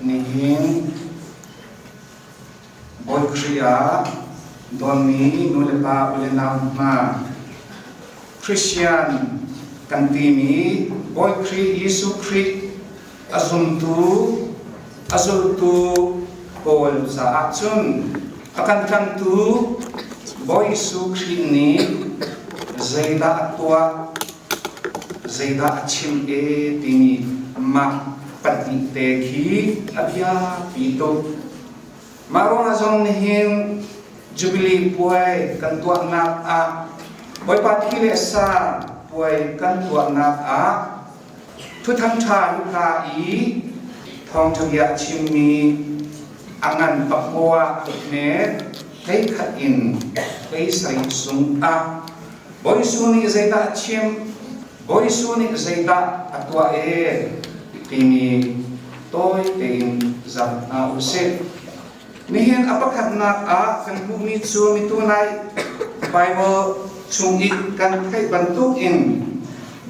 Nihin Bawi Khrih ah dawtmi nulepa ulenau hna, Christian kan timi Bawi Khrih Jesuh Khrih a zumtu, a zultu pawl caah cun a kan tlangtu Bawi Jesuh Khrih nih zeidah a tuah, zeidah a chim e timi mah pahnihte khi a biapi tuk. Mah ruangah zong nihin Jubilee puai kan tuahnak ah Bawipa thi le sa puai kan tuahnak ah thuthang ṭha luka i thawngṭha bia a chimmi a ngan pakua hme hlei khat in 17 sung ah Bawi Jesuh nih zeidah a chim, Bawi Jesuh nih zeidah a tuah e timi tawi tein zam hna u sih. Nihin a pakhatnak ah kan hmuhmi cu mitu nai Bible chung i kan theih bantuk in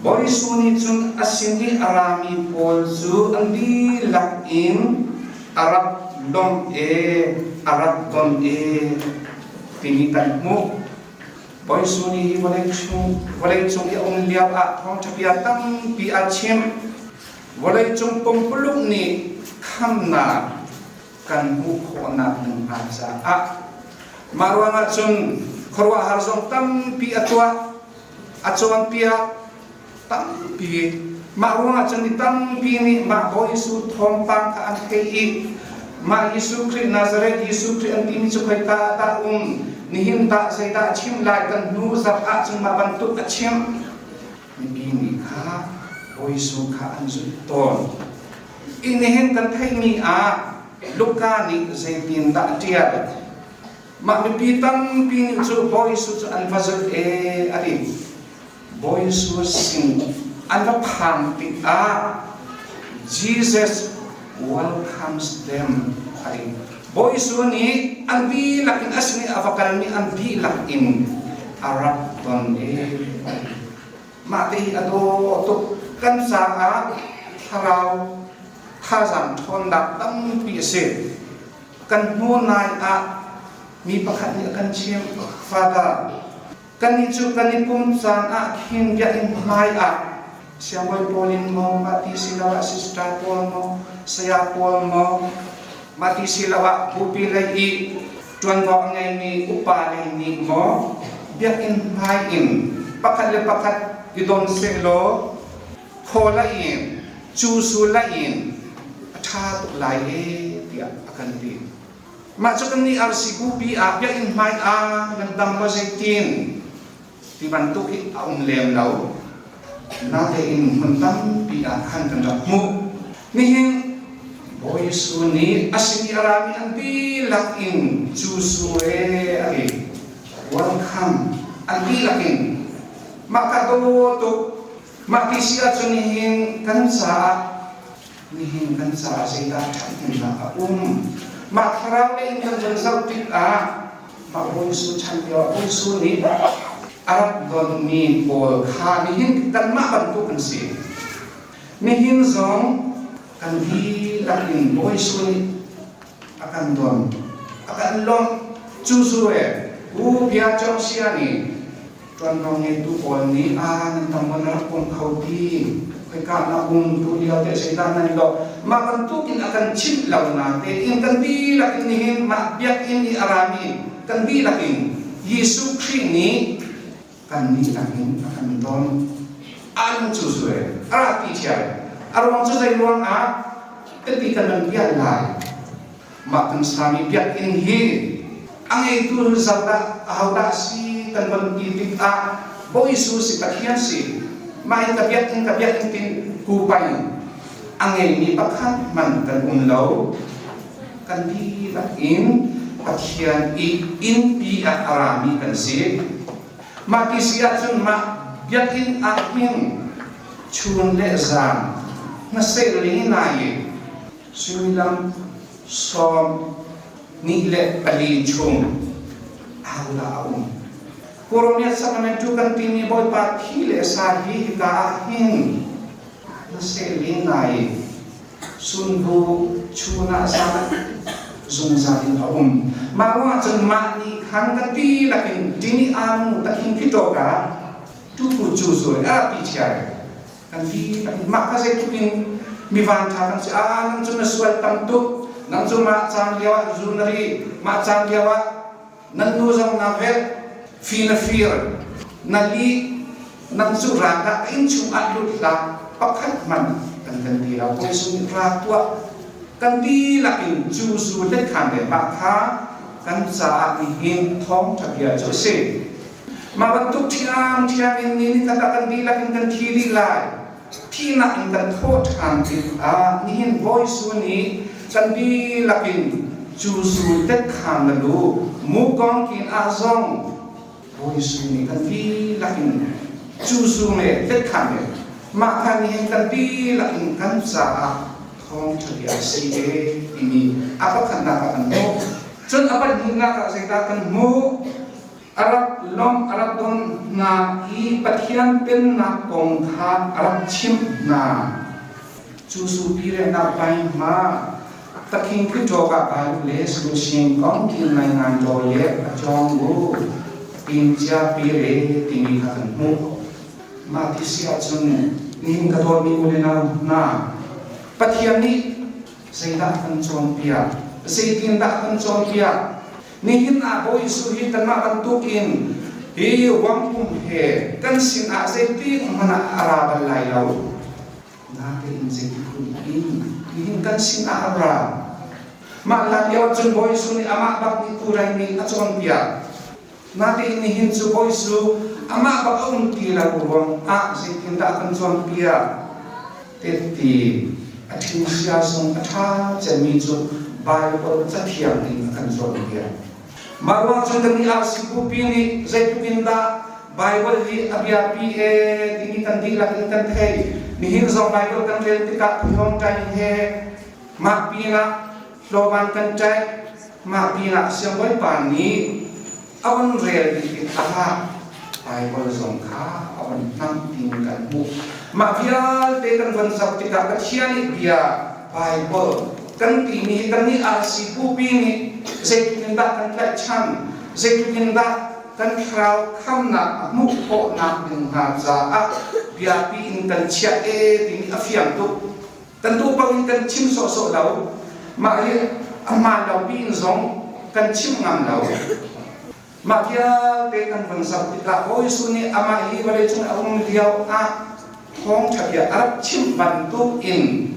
Bawi Jesuh nih cun a sin i a rami pawl cu an dihlak in a rak lawmh e, a rak don e timi kan hmuh. Bawi Jesuh nih hi vawleicung i a um lio ah thawngṭha bia tampi a chim. Vawleicung pumpuluk nih khamnak kan hmuh khawhnak ding hnga caah mah ruangah cun khuaruahhar zong tampi a tuah, a cawnpiak tampi. Mah ruangah cun mi tampi nih mah Bawi Jesuh thawngpang kha an theih i mah Jesuh Khrih Nazareth Jesuh Khrih an timi cu khoika ah dah um, nihin tah zeidah a chim lai, kan hnu zarh ah cun mah bantuk a chim. Mipi nih kha Bawi Jesuh kha an zulh tawn. I nihin kan theihmi ah Luka nih zeitindah a ṭial? Mah mipi tampi nih cu Bawi Jesuh cu an va zulh e a ti. Bawi Jesuh sin an va phan tikah Jesus welcomes them a ti. Bawi Jesuh nih an dihlak in a sin i a va kalmi an dihlak in a rak ton e a ti. Mah te hi a daw tuk. Kan caah thlarau thazaang ṭhawnnak tampi a si. Kan hnu nai ah mi pakhat nih a kan chimh, Father, kannih cu kan i pum caan ah khin biakinn hmai ah siangbawi pawl in maw, mahti siloah sister pawl maw, saya pawl maw, mahti siloah bupi lei i ṭuanvo a ngeimi upa lei nih maw biakinn hmai in pakhat le pakhat i don sehlaw khaw in cusu in a ṭha tuk lai e tiah a kan ti. Mah cu kannih RC bupi ah biakinn hmai ah nan dam maw zeitin ti bantuk hi a um lem lo. Natein hmun tampi ah khan kan rak hmuh. Nihin Bawi Jesuh nih a sin i a rami an dihlak in cusu e a ti. Welcome an dihlak in. Mah ka daw tuk. Mah ti si ahcun nihin kan caah nihin kan caah zeidah ṭhathnemnak a um? Mah thlarau lei in kan von zoh tikah mah Bawi Jesuh chan lio ah Bawi Jesuh nih a rak donmi pawl kha nihin kanmah bantuk an si. Nihin zong kan dihlak in Bawi Jesuh nih a kan don, a kan lawmh. Cu zu e, u bia cawng sia nih Ṭuanvo ngeitu pawl nih aa nan tam maw na rak pom kho ti khoika na um tu lio te zeidah nan lawh mah bantukin a kan chimh lo na tein kan dihlak in nihin mah biakinn i a rami kan dihlak in Jesuh Khrih nih kan dihlak in a kan don an cu sue a ra ti thiam a ruang cu zei ruang ah kan ti kan nan bial lai Mah kan sami biakinn hi a ngeitu zohdah ahodah si kan von ti tikah Bawi Jesuh si Pathian si mah hi ka biakinn ka biakinn tin kupai a ngeimi pakhat hmanh kan um lo. Kan dihlak in Pathian i innpi ah a rami kan si. Mah ti si ahcun mah biakinn ah hin chun le zan hnaseh ling nai Suimilam 24 chung ahodah a um? Kawlram Sacramento kan timi Bawipa thi le sa hi hika ah hin na seh ling ngai. Sunbu chun ah zan zungzal in a um. Mah ruangah cun mah nih khan kan ti lakin tini anu takin fitoka tupu cu zul a pi chiai kan ti lakin mah kha zeitluk in mi van tha kan si a nang cu na sual tam tuk nang cu mah caan lio ah zu na ri mah caan lio ah nan nu zong na velh fi na fir na li nang cu rak ah inn chung ah lut hlah pakhat hmanh kan kan ti lo Bawi sung ra tuah kan dihlak in cu zu le khan le mah kha kan caah nihin thawngṭha bia cu a si. Mah bantuk ṭhiamṭhiam in ni nikhat ah kan dihlak in kan thi dih lai. Thihnak in kan thawh ṭhan tikah nihin Bawi Su nih kan dihlak in cu zu tetkhan na lu mukong kin ah zong Bawi Su nih kan dihlak in cu zu le tetkhan le mah kha nihin kan dihlak in kan caah thawngṭha bia a si e timi a pakhatnak ah kan hmuh. Cun a pahnihnak ah zeidah kan hmuh? A rak lawmh a rak don hna i Pathian Pennak kong kha a rak chimh hna. Cu supi le nak pai hma taking khi ṭawk ah pai le solution kong thil ngai ngai ṭaw le a cawng u pin cia pi re timi kha kan hmuh. Mah ti si ahcun nihin ka dawtmi u le nau hna Pathian nih zeidah kan cawnpiak? Zeitindah kan cawnpiak? Nihin ah Bawi Jesuh hi kanmah bantukin hi ruangpum he kan sinah zeitik hmanh ah a ra bal lai lo. Natein zeiti phun in nihin kan sinah a ra. Mah hlan lio cun Bawi Jesuh nih amah bak nih turai nih a cawnpiak. Natein nihin cu Bawi Jesuh amah bak a um ti lo ruangah zeitindah kan cawnpiak? Tette a ṭhingsia zong a ṭha cemmi cu Baibal Cathiang in a kan cawnpiak. Mah ruang cun kan nih RC bupi nih zeitluk in dah Baibal hi a biapi e timi kan dihlak in kan thei. Nihin zong Baibal kan rel tikah phihawngṭai he mah pinah hlawban kan ṭaih, mah pinah Siangbawipa nih a von rel dih tikah Baibal zong kha a von hnamh timi kan hmuh. Mah vialte kan von zoh tikah Pathian nih bia Baibal kan timi hi kannih RC bupi nih zeitluk in dah kan tlaihchan, zeitluk in dah kan thlarau khamnak a hmuh khawhnak ding hna caah biapi in kan chiah e timi a fiang tuk. Kan duh paoh in kan chim sawhsawh lo. Mah hi a hmaan lo piin zong kan chim ngam lo. Mah vialte kan vun zoh tikah Bawi Jesuh nih amah hi vawleicung a um lio ah thawngṭha bia a rak chimh bantuk in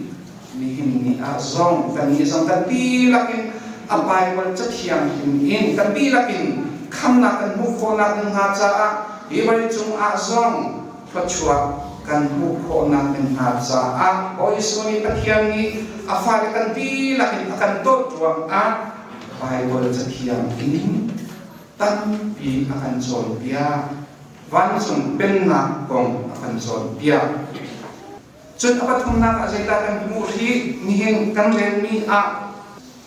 nihin ni ah zong kannih zong kan dihlak in a Baibal Cathiang hlim in kan dihlak in khamnak kan hmuh khawhnak ding hnga caah hi vawleicung ah zong thluachuah kan hmuh khawhnak ding hna caah Bawi Jesuh nih Pathian nih a fale kan dihlak in a kan dawt ruangah Baibal Cathiang in tampi a kan cawnpiak. Vancung Pennak kong a kan cawnpiak. Cun a pathumnak ah zeidah kan hmuh rih? Nihin kan relmi ah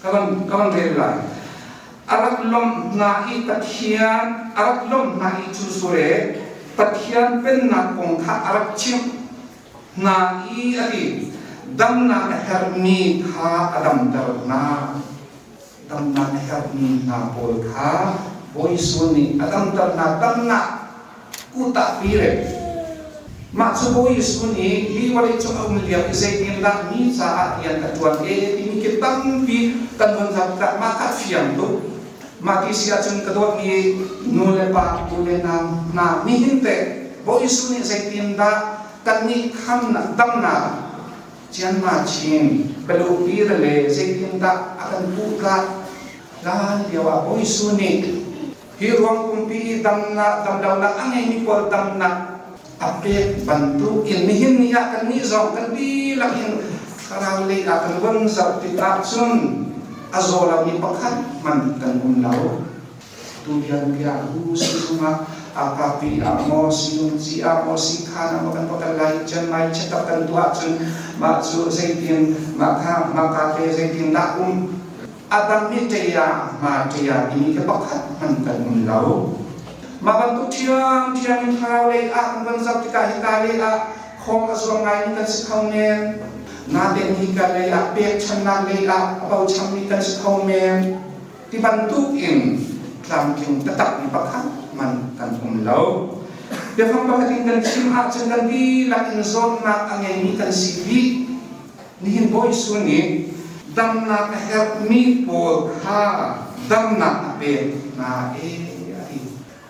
ka van rel lai. A rak lawmh hna i Pathian a rak lawmh hna i cu sure Pathian pennak kong kha a rak chimh hna i a ti. Damnak a herhmi kha a damter hna. Damnak a herhmi hna pawl kha Bawi Jesuh nih a damter hna. Damnak kutah pi re. Mah cu Bawi Jesuh nih hi vawleicung a um lio i zeitindah mi caah rian a ṭuan e timi khi tampi kan vun zoh tikah mah kha a fiang tuk. Mah ti si ahcun ka dawtmi nu le pa, u le nau hna, nihin teh Bawi Jesuh nih zeitindah kannih khamnak, damnak, cianma chin, balupi le zeitindah a kan puhtlak? Hlan lio ah Bawi Jesuh nih Hi ruang pumpi i damnak, damlonak a ngeimi pawl damnak a pek bantuk in nihin ni ah kannih zong kan dihlak in thlarau lei ah kan von zoh tik ahcun a zaw lomi pakhat hmanh kan um lo. Tubian bia hu sizung ah akapi ah maw silungci ah maw sikhan ah maw kan va kal lai chan mai check-up kan tuah ahcun mah cu zeitin mah kha mah ka te zeitin dah um A dang nih ṭe-ah hma ṭe-ah timi khi pakhat hmanh kan um lo. Mah bantuk ṭhiamṭhiam in thlarau lei ah kan van zoh tikah hika lei ah khawng a zuam ngaimi kan si kho men. Natein hika lei ah pekchannak lei ah a bochanmi kan si kho men. Ti bantuk in tlamtling taktak mi pakhat man kan um lo. Biafang pakhat in kan chim ahcun kan dihlak in zawtnak a ngeimi kan si dih. Nihin Bawi Jesuh nih damnak a herhmi pawl kha damnak a pek hna e a ti.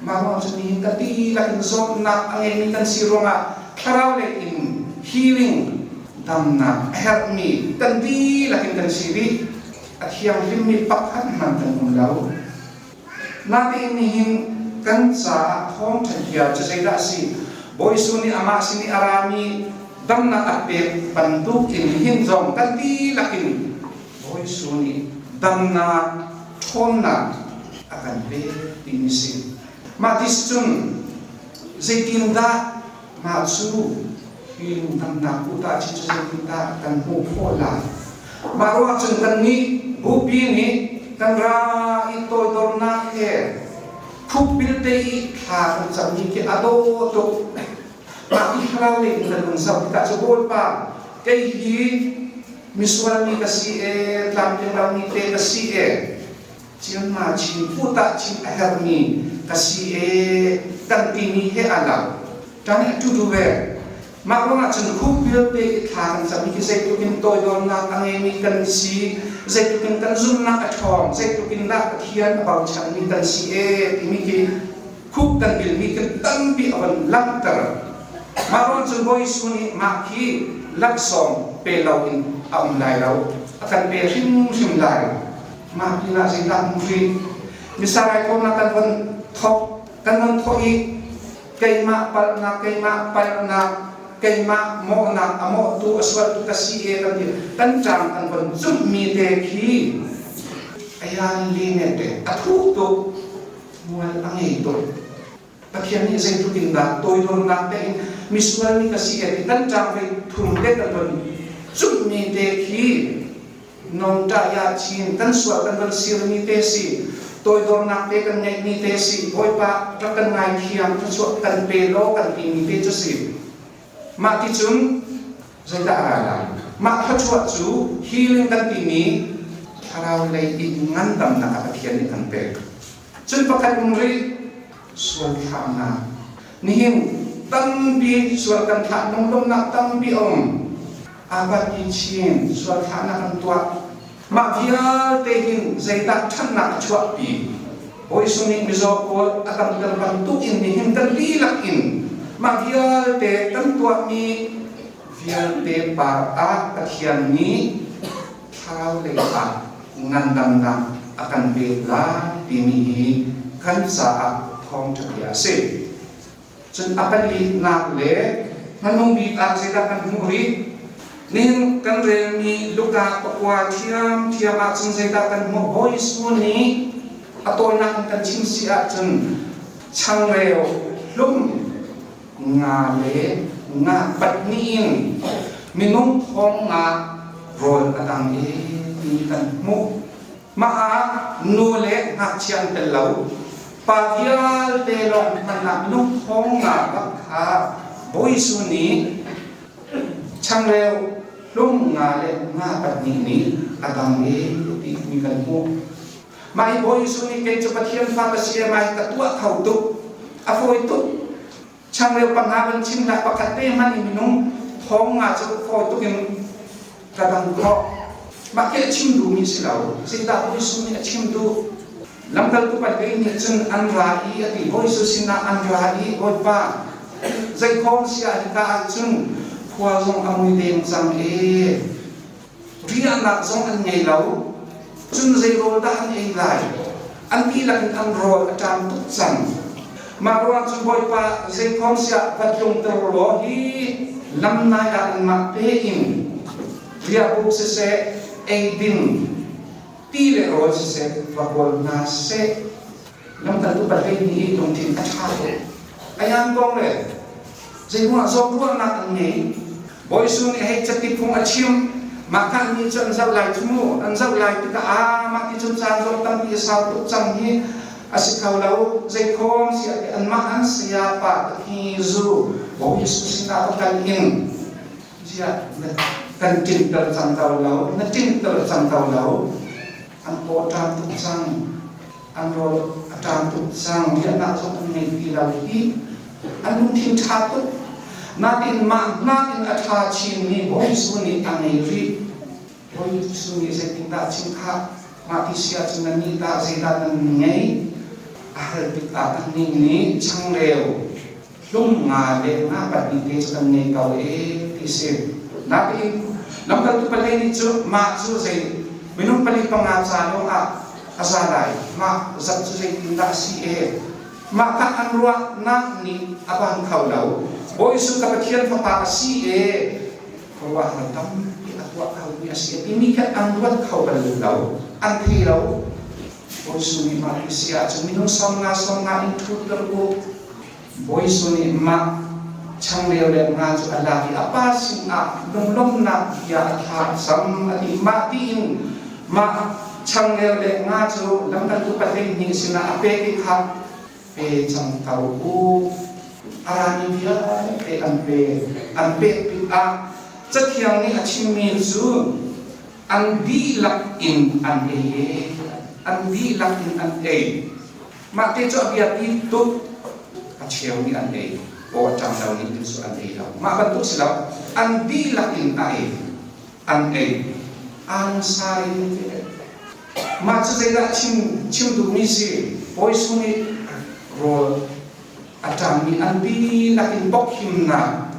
Mah ruang cu nihin kan dihlak in zawtnak a ngeimi kan si ruangah thlarau lei in healing damnak a herhmi kan dihlak in kan si dih. A thianghlimmi pakhat hmanh kan um lo. Natein nihin kan caah thawngṭha bia cu zeidah a si? Bawi Jesuh nih amah sin i a rami damnak a pek bantuk in nihin zong kan dihlak in Bawi Jesuh nih damnak ṭhawnnak a kan pek timi si. Mah ti si cun zeitindah mah cu hi damnak kuta chin cu zeitindah kan hmuh khawh lai? Mah ruah cun kannih bupi nih kan ra i toidornak he khukbil te i thla kan cammi khi a dawh tuk. Mah ti thlarau lei in kan vun zoh tikah cu Bawipa kei hi misual mi ka si e, tlamtling lo mi te ka si e, Chiangma chin puta chin a herhmi ka si e kan timi he aa lo. Ṭan a ṭuṭu ve. Mah ruangah cun khup vialte i thla kan cammi khi zeitluk in toidornak a ngeimi kan si, zeitluk in kan zumhnak a ṭhawng, zeitluk in dah Pathian a bochanmi kan si e timi khi khup kan bilmi kan tampi a von langhter. Mah ruang cun Bawi Jesuh nih mah khi laksawng pe loin a um lai lo, a kan pe hrimhrim lai. Mah pinah zeidah hmu rih? Missa raithawinak kan von thawk kan von thawh i keimah palhnak keimah palhnak keimah mawhnak a mawhtu a sualtu ka si e kan ti kan ṭang kan von zumhmi te khi ayan li ne te a thuk tuk mual a ngei tuk. Pathian nih zeitluk in dah toidornak tein misual mi ka si e ti kan ṭang ve thum te kan von zumhmi te khi nongṭah chin kan sual kan von sirmi te si toidornak te kan ngeihmi te si Bawipa rak kan ngaithiam thluachuah kan pe law kan timi te cu si. Mah ti cun zeidah a ra lai? Mah thluachuah cu healing kan timi thlarau lei in ngandamnak a Pathian nih kan pek. Cun pakhat um rih sual thlahnak. Nihin tampi sual kan thlah lungdongnak tampi a um. Abat i chin sual thlahnak an tuah. Mah vialte hin zeidah ṭhatnak a chuahpi? Bawi Jesuh nih mizaw pawl a damter bantuk in nihin kan dihlak in mah vialte kan tuahmi vialte par ah Pathian nih thlarau lei ah ngandamnak a kan pek lai timi hi kan caah thawngṭha bia a si. Cun a palinak le hmanung bik ah zeidah kan hmuh rih? Nihin kan relmi Luka pakua ṭhiamṭhiam ahcun zeidah kan hmuh? Bawi Jesuh nih a tawinak in kan chim si ahcun changreu hlum nga le nga pahnih in minung thong nga rawl a dang e ti kan hmuh. Mah ah nu le ngakchia an tel lo. Pa vialte lawng hmanh ah minung thong nga bak kha Bawi Jesuh nih changreu hlum nga le nga pahnih nih a dang e ti mi kan hmuh. Mah hi Bawi Jesuh nih kei cu Pathian fa ka si e mah hi ka tuah kho tuk a fawi tuk. Changreu panga van chim hlah pakhat te hmanh in minung thong nga cu fawi tuk in ka dang khawh. Mah khi a chim duhmi si lo. Zeidah Bawi Jesuh nih a chim duh? Lamkaltu pahnih nih cun an ra i a ti. Bawi Jesuh sinah an ra i Bawipa, zeikhawm si ah hika ahcun khua zong a mui deng cang e. Riahnak zong an ngei lo. Cun zei rawl dah an ei lai? An dihlak in an rawl a ṭam tuk cang. Mah ruang cun Bawipa zeikhawm siah va tlungter law hi lam nai ah anmah tein riahbuk siseh, eidin, ti le rawl siseh va kawl hna seh. Lamkaltu pahnih nih lungthin a ṭha tuk. Ayang kong le zeiruang zawtruahnak an ngei. Bawi Jesuh nih hei cati phung a chim. Mah kha annih cu an zoh lai cu mu. An zoh lai tikah aa mah ti cun caan zong tampi a sau tuk cang hi a si kho lo. Zeikhawm si ah anmah an saya pa hi zu Bawi Jesuh sinah va kal in ziah na Kan ṭinter cang ko lo, na ṭinter cang ko lo. An paw ṭam tuk cang, an rawl a ṭam tuk cang, riahnak zong an ngei ti lo hi an lungthin ṭha tuk. Nakin mah nakin a ṭha chinmi Bawi Jesuh nih a ngei rih. Bawi Jesuh nih zeitindah chim kha mah ti si ahcun nannih tah zeidah nan ngei? A hal tikah annih nih changreu hlum nga le nga pahnih te cu kan ngei ko ee ti si. Nain lamkaltu pali nih cu mah cu zei minung pali panga ca lawng ah a za lai mah zat cu zeitindah a si ee mah kha an ruahnak nih a bang kho lo. Bawi Jesuh ka Pathian fapa a si ee khuaruahhar tampi a tuah khomi a si timi kha an ruat kho bal lo an thei lo. Bawi Jesuh nih mah hi si ahcun minung sawmnga sawmnga in ṭhutter u. Bawi Jesuh nih mah changreu le nga cu a lak i a pa sinah lunglawmhnak bia a thlah sam a ti. Mah tiin mah changreu le nga cu lamkaltu 12 sinah a pek i kha pe cang ko u. A rami vialte an pe. An pek tikah Cathiang nih a chimmi cu an dihlak in an ei, an dihlak in an ei. Mah te cu a biapi tuk. A cheu nih an ei, aw a ṭang lo nih cu an ei lo. Mah bantuk si lo, an dihlak in a ei, an ei. An sai Mah cu zeidah chim chim duhmi si? Bawi Jesuh nih rawl a ṭangmi an dihlak in bawkhimnak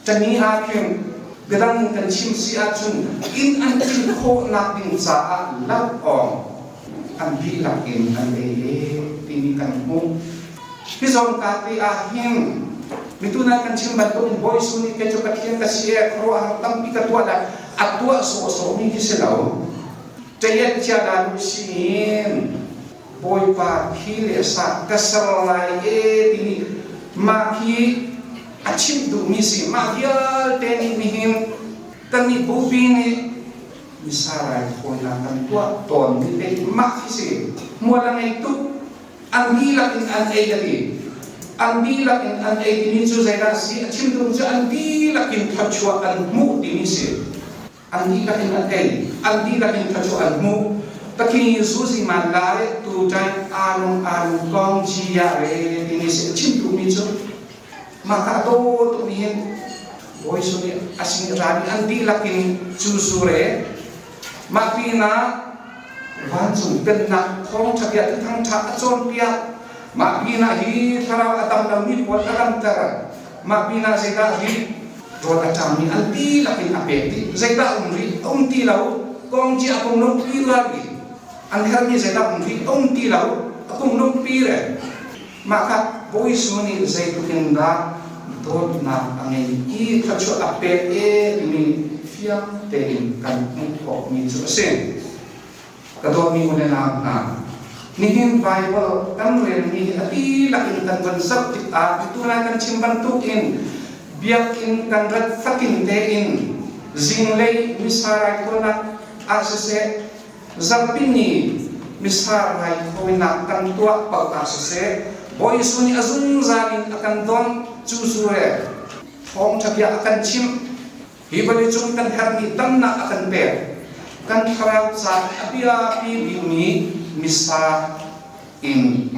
Tani ah khin biadang in kan chim si ahcun inn an tlin khawhnak ding caah lamh awng an dihlak in an ei e timi kan hmuh. Hi zawnka te ah hin mitu nai kan chim bantuk in Bawi Jesuh nih kei cu Pathian ka si e khuaruahhar tampi ka tuah lai a tuah sawhsawhmi khi si lo. Ṭayat cia la lu sinin Bawipa thi le sa ka ser lai e timi mah hi a chimh duhmi si. Mah vialte nih nihin kannih bupi nih misa raithawinak kan tuah tawnmi te mah hi si. Hmual a ngei tuk. An dihlak in an ei a ti. An dihlak in an ei timi cu zeidah a si? A chim duhmi cu an dihlak in thluachuah an hmuh timi si. An dihlak in an ei, an dihlak in thluachuah an hmuh. Pathian Jesuh si man la re tu ṭai alung alung kong ji ya re timi si a chim duhmi cu mah kha a daw tukmi hin Bawi Jesuh nih a sin rami an dihlak in cu zu re mah pinah vancung pennak thawngṭha bia cu thangṭha a cawnpiak mah pinah hi thlarau a dam lomi pawl a damter mah pinah zeidah hi rawl a ṭangmi an dihlak in a pek dih. Zeidah um rih? A um ti lo. Kong ci a kung lungpi rual rih. An herhmi zeidah um rih? A um ti lo. A kung lungpi re. Mah kha Bawi Jesuh nih zeitluk in dah dawtnak a ngei i thluachuah a pek e timi fiang tein kan hmuh khawhmi cu a si. Ka dawtmi u le nau hna, nihin Baibal kan relmi hi a dihlak in kan von zoh tikah tulai kan chim bantukin biakinn kan rat fatin tein zinglei misa raithawinak ah siseh, zarhpini misa raithawinak kan tuah paoh ah siseh, Bawi Jesuh nih a zungzal in a kan don cu cu le thawngṭha bia a kan chimh. Hi vawleicung kan herhmi damnak a kan pek. Kan thlarau ca a biapi bikmi misa in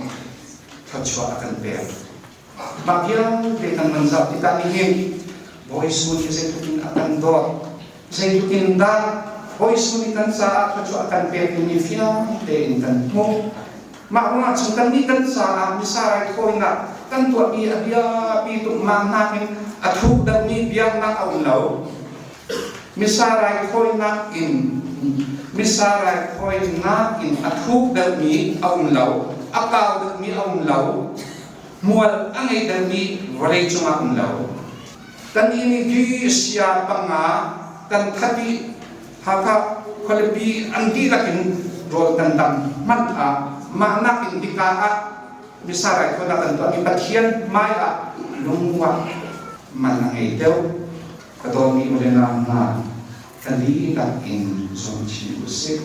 thluachuah a kan pek. Mah vialte kan man zoh tikah nihin Bawi Jesuh nih zeitluk in a kan dawt, zeitluk in dah Bawi Jesuh nih kan caah thluachuah a kan pek timi fiang tein kan hmuh. Mah ruangah cun kannih kan caah misa raithawinak kan tuahmi a biapi tuk mah nakin a thuk deuhmi biaknak a um lo. Misa raithawinak in misa raithawinak in a thuk deuhmi a um lo, a kau deuhmi a um lo, hmual a ngei deuhmi vawlei cungah um lo. Kannih nih hi sia panga kan that i Hakha khualipi an dihlak in rawl kan dam hmanh ah mah nakin hika ah misa raithawinak kan tuahmi Pathian hmai ah lungruah man a ngei deuh. Ka dawtmi u le nau hna, kan dihlak in zum chin u sih.